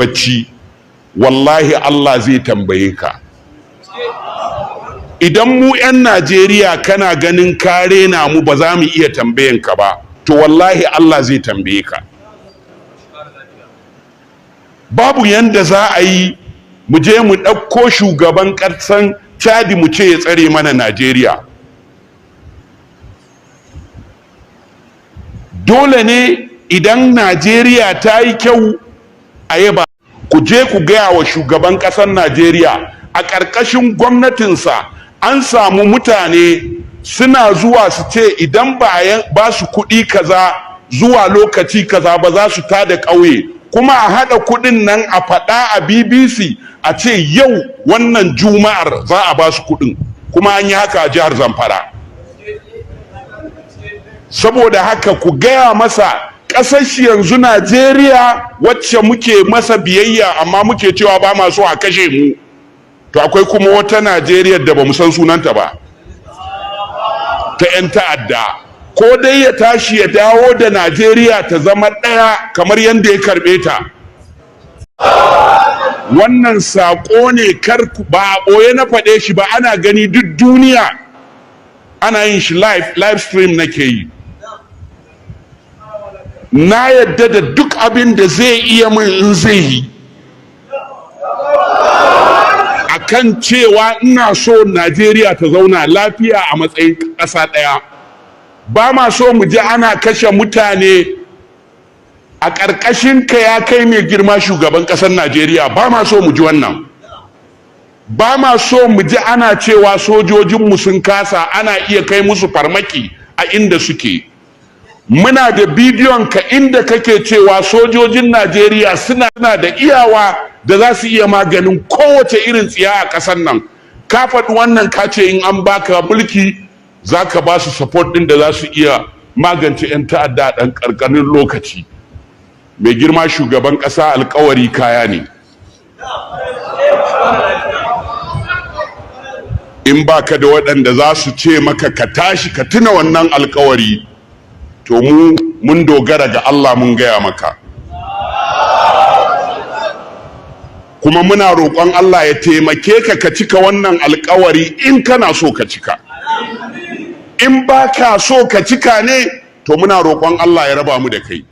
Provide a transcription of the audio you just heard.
Bacci, wallahi Allah zai tambaye ka. Idan mu 'yan Najeriya kana ganin kare na mu, ba za mu iya tambayan ka ba, to wallahi Allah zai tambaye ka. Babu yanda za a yi mu je mu ɗauko shugaban ƙasan Chadi mu ce ya tsare mana Najeriya. Dole ne idan Najeriya ta yi kyau a yaba. Ku je ku gaya wa shugaban ƙasar Najeriya, a ƙarƙashin gwamnatinsa an samu mutane suna zuwa su ce idan ba su kuɗi kaza zuwa lokaci kaza ba, za su tada ƙauye. Kuma a haɗa kuɗin nan, a faɗa a BBC, a ce yau wannan Juma'ar za a ba su kuɗin. Kuma an yi haka a jihar Zamfara. Saboda haka ku gaya masa, ƙasar shi yanzu Najeriya, wacce muke masa biyayya amma muke cewa ba ma so a kashe mu, to akwai kuma wata Najeriya da ba mu san sunanta ba, ta 'yan ta'adda. Ko dai ya tashi ya dawo da Najeriya ta zama ɗaya kamar yadda ya karɓe ta. Wannan saƙo ne, kar ba a ɓoye na faɗe shi ba, ana gani duk duniya, ana yin shi live, live stream nake yi. Na yadda da duk abin da zai iya min in zai yi akan cewa ina so Najeriya ta zauna lafiya a matsayin ƙasa ɗaya. Ba ma so mu ji ana kashe mutane a ƙarƙashin ka, ya kai mai girma shugaban ƙasar Najeriya. Ba ma so mu ji wannan. Ba ma so mu ji ana cewa sojojinmu sun kasa, ana iya kai musu farmaki a inda suke. Muna da bidiyon ka inda kake cewa sojojin Najeriya suna da iyawa da za su iya maganin kowace irin tsiya a ƙasar nan. Ka faɗi wannan, ka ce in an baka mulki za ka ba su support ɗin da za su iya magance 'yan ta'adda a ɗan ƙarƙanin lokaci. Mai girma shugaban ƙasa, alkawari kaya ne. In baka da waɗanda za su ce maka ka tashi ka tuna wannan alkawari, to mu mun dogara ga Allah, mun gaya maka. Kuma muna roƙon Allah ya taimake ka ka cika wannan alkawari in kana so ka cika. In ba ka so ka cika ne, to muna roƙon Allah ya raba mu da kai.